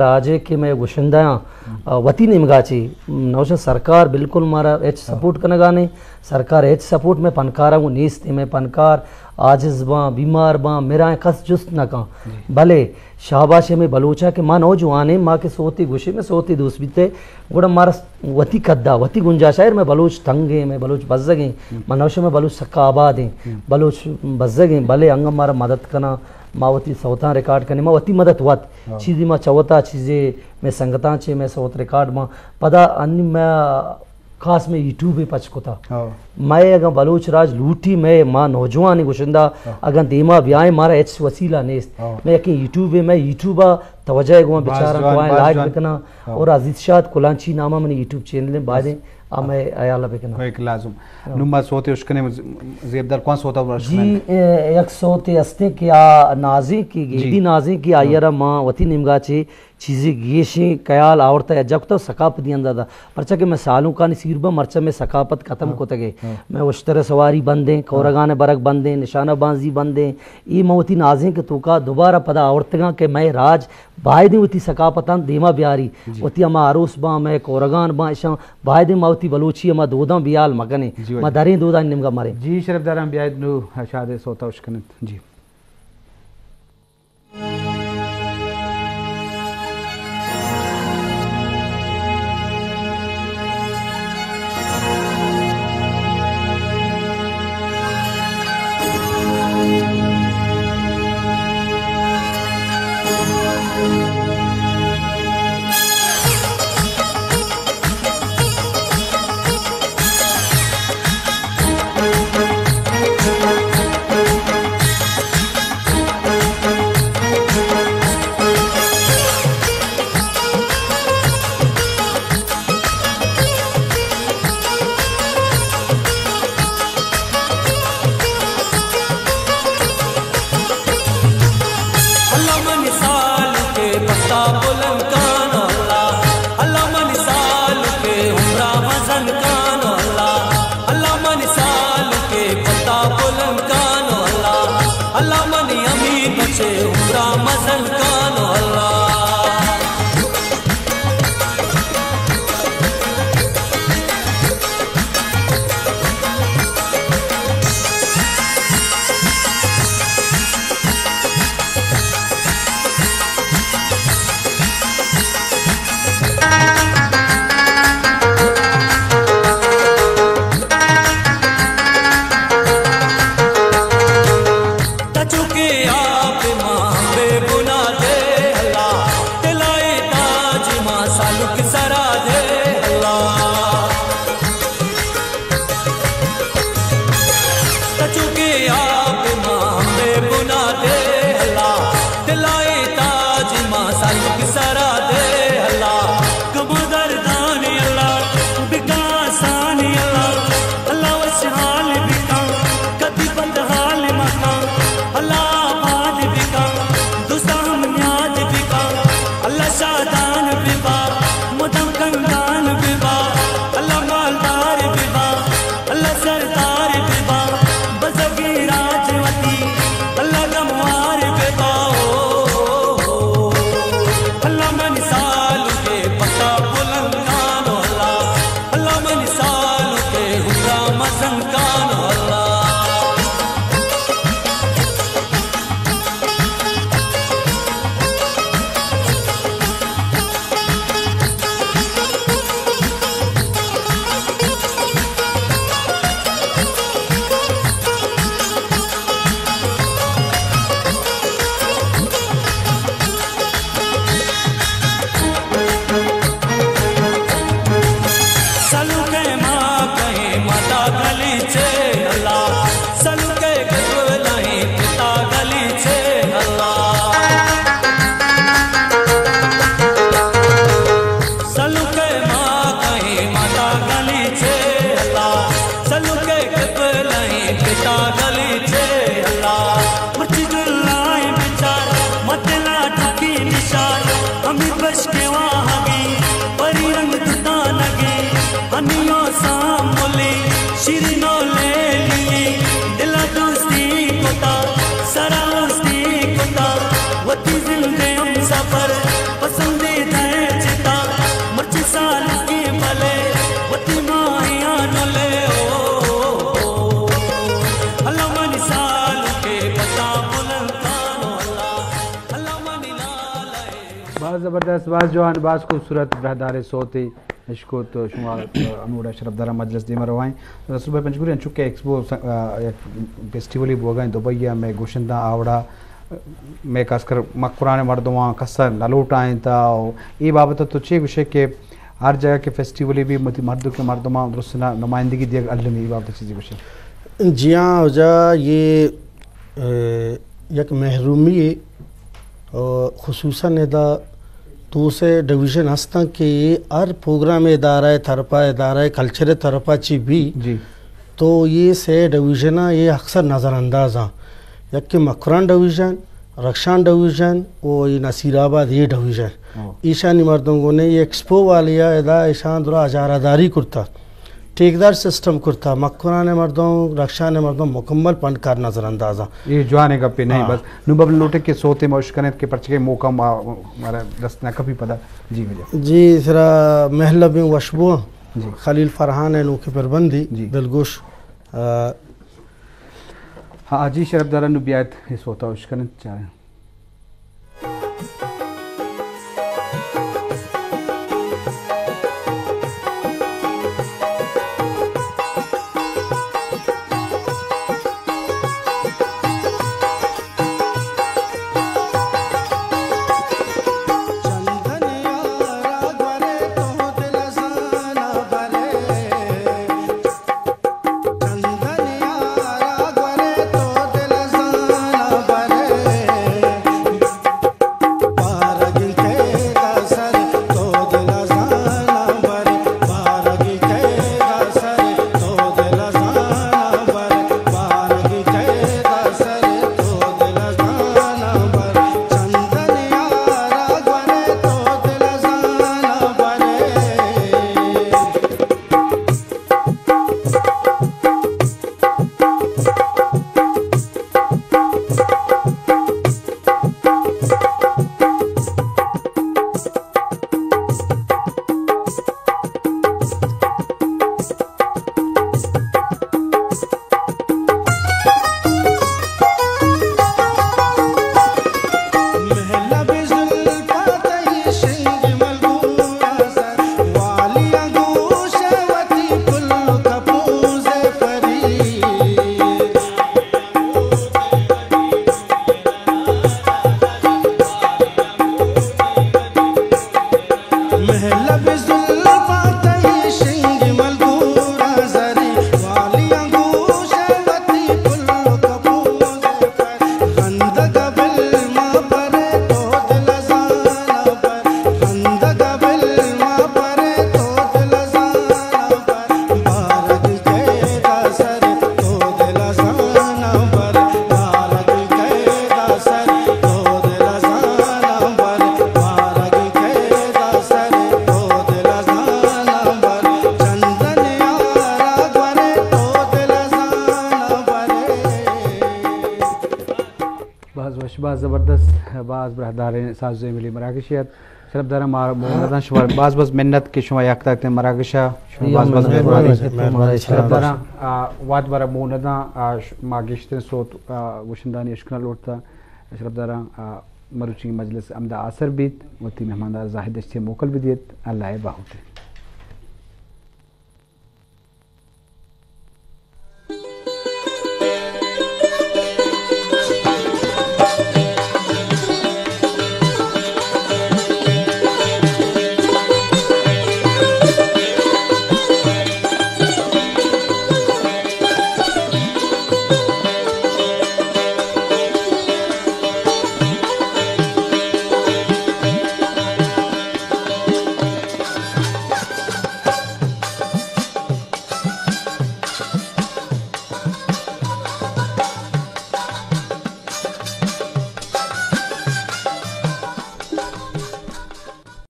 راج ء کہ مئے گشندہ آں، آ، وتی نیمگا چی، نوشن سرکار بالکل مارا ہچ سپورٹ کنگا نہیں۔ سرکار ہچ سپورٹ مئے پنکاراں گوں نیست۔ مئے پنکار عاجز باں، بیمار باں، مراں، کس جست نہ کن۔ بلے شاباش ہمے بلوچا کہ ما نوجوان ایں، ما کہ سوتے گوشیں، مئے سوتے دوست بیتے، گڑا مارا وتی قدا، وتی گنجائش ایر۔ مئے بلوچ تنگ ایں، مئے بلوچ بزگ ایں، ما نوشیں مئے بلوچ سکا آباد ایں، بلوچ بزگ ایں، بلے انگا مارا مدد کناں، ما وتی سوتاں ریکارڈ کنیں، ما وتی مدد وت۔ چیزی ما چوتا، چیزے مئے سنگتاں چے مئے سوت ریکارڈ باں۔ پدا انی ما خاص مئے یوٹیوب ء پچ کتا۔ مئے اگاں بلوچ راج لوٹی، مئے ما نوجوان گشندہ اگاں دیما بیائیں، مارا ہچ وسیلہ نیست۔ مئے یکیں یوٹیوب ء، مئے یوٹیوب ء توجہ گوں بچاراں، کوائیں لائک بکناں۔ اور عزیز شاد کلانچی نام ء منی یوٹیوب چینل ء، بائدیں آ مئے حیال ء بکناں۔ کوئی لازم۔ نوں ما سوتے اشکنیں، زیبدار کوان سوتا اشکنیں؟ جی، اے، یک سوتے ہستیں کہ آ نازیں کہ گیدی نازیں کہ آئی ء را ما وتی نیمگا چے چیزے گیشیں خیال آورتا یا جب تو ثقافتی اندازہ، پرچا کہ مئے سالونکانی سیر بہ مرچا مئے ثقافت ختم کتگے۔ مئے اشتر سواری بندیں، کورگان برگ بندیں، نشانہ بانزی بندیں۔ ای ما وتی نازیں کہ توکا دوبارہ پدا آورتگاں کہ مئے راج بائدیں وتی ثقافتاں دیما بیاری۔ وتی ہما عروس باں، مئے کورگان باں، اشاں بائدیں ما وتی بلوچی ہما دوداں بیال مکنیں۔ ما دریں دودانی نیمگا مریں۔ جی شرف داراں، بیائید نو شاد سوتا اشکنت۔ جی۔ اللہ منی سالکے پتا بلند کان اللہ، اللہ منی سالکے عمرا مزن کان اللہ، اللہ منی سالکے پتا بلند کان اللہ، اللہ منی امید چے عمرا مزن کان اللہ۔ تچوکے آپ ماں بے گناہ دے اللہ، تلائی تاج ماں سالک سرا دے اللہ۔ تچوکے آپ ماں بے گناہ دے اللہ، تلائی تاج ماں سالک سرا دے اللہ۔ گم و دردانی اللہ بکا آسانی اللہ، اللہ وش حال بکا، کدی بد حال مکا، اللہ آباد بکا، دوستاں ہم نیاد بکا، اللہ شادان ببا، مدام کندان ببا، اللہ مالدار ببا، اللہ سردار ببا، بزگیں راج وتی، اللہ گموار ببا۔ اللہ منی سالکے پتا بلند کان اللہ، اللہ منی سالکے عمرا مزن کان اللہ۔ سلوکے ما کہیں ماتا گلی چے اللہ، سلوکے گدو نہیں پتا گلی چے اللہ۔ سلوکے ما کہیں ماتا گلی چے اللہ، سلوکے گدو نہیں پتا گلی چے اللہ۔ مرچی جلائیں بچار، مدلا ٹکی نشار، ہمیں بشکے واہگی، پری رنگ دتانگی، ہنیو سام ملی، شیرینو لیلی، دلا دوستی کتا، سرا دوستی کتا، وتی زندے ہم سفر، پسندی باز زبردست، باز جوان، باز خوبصورت براہدارے سوتے اشکت۔ شما ہموڑا شرفدارا مجلس دیما روائیں۔ رسول بھائی پنجگوری انچو کہ ایکسپو س-، آ، یک فیسٹیولی بوگا ایں دبئی ءَ، مئے گوشنداں آوڑا، مئے خاص کر مکران مردماں کسا نہ لوٹائیں تا، او اے بابت تو چے گوشے کہ ہر جگہ کہ فیسٹیولی بھی متی مردم کے مردماں درست نہ نمائندگی دیگ المی، اے بابت چیزی گوشے؟ جی ہاں، واجہ، یہ، اے، یک محرومی ہے، اور خصوصاً ادا دو سے ڈویژن ہستاں کہ ہر پروگرام ادارہ طرفا، ادارہ کلچر طرفا چی بھی، جی۔ تو یہ سے ڈویژن یہ اکثر نظر انداز ہیں۔ یک کہ مکران ڈویژن، رخشان ڈویژن، و یہ نصیر آباد یہ ڈویژن۔ ہاں۔ ایشانی مردم گونے یہ ایکسپو والی ادا ایشان درا اجارہ داری کرتا۔ ٹھیکیدار سسٹم کرتا، مکران مردم، رخشان مردم مکمل پنڈ کار نظر انداز ہیں۔ یہ جوان گپے نہیں، ہاں۔ بس نو ببل لوٹے کہ سوتے ما اشکنت کہ پرچے موقع ما، مارا دست نہ کپی پدا۔ جی واجہ۔ جی، سرا محلہ بن وشبو، جی۔ خلیل فرحان ہے نوکے پربندی، جی۔ دلگوش، آ، ہاں جی، شرفدارا نو بیایت یہ سوتا اشکنت چاریں۔ باز وش، باز زبردست، باز براہداریں ساز و زیملی مراگشے ات۔ شرفداراں، ما مون نداں شما، باز باز منت کہ شما یک تاکتیں مراگشا، شما باز باز مہربانی۔ مہربانی۔ شرفداراں، آ، واد برا مون نداں، آ، ش-، ما گیشتریں سوت، آ، گوشندانی اشکنا لوٹتا۔ شرفداراں، آ، مروچی مجلس ہمدا آسر بیت، وتی مہماندار زاہد دشتی موکل بدیت، اللہ ء باہوٹ۔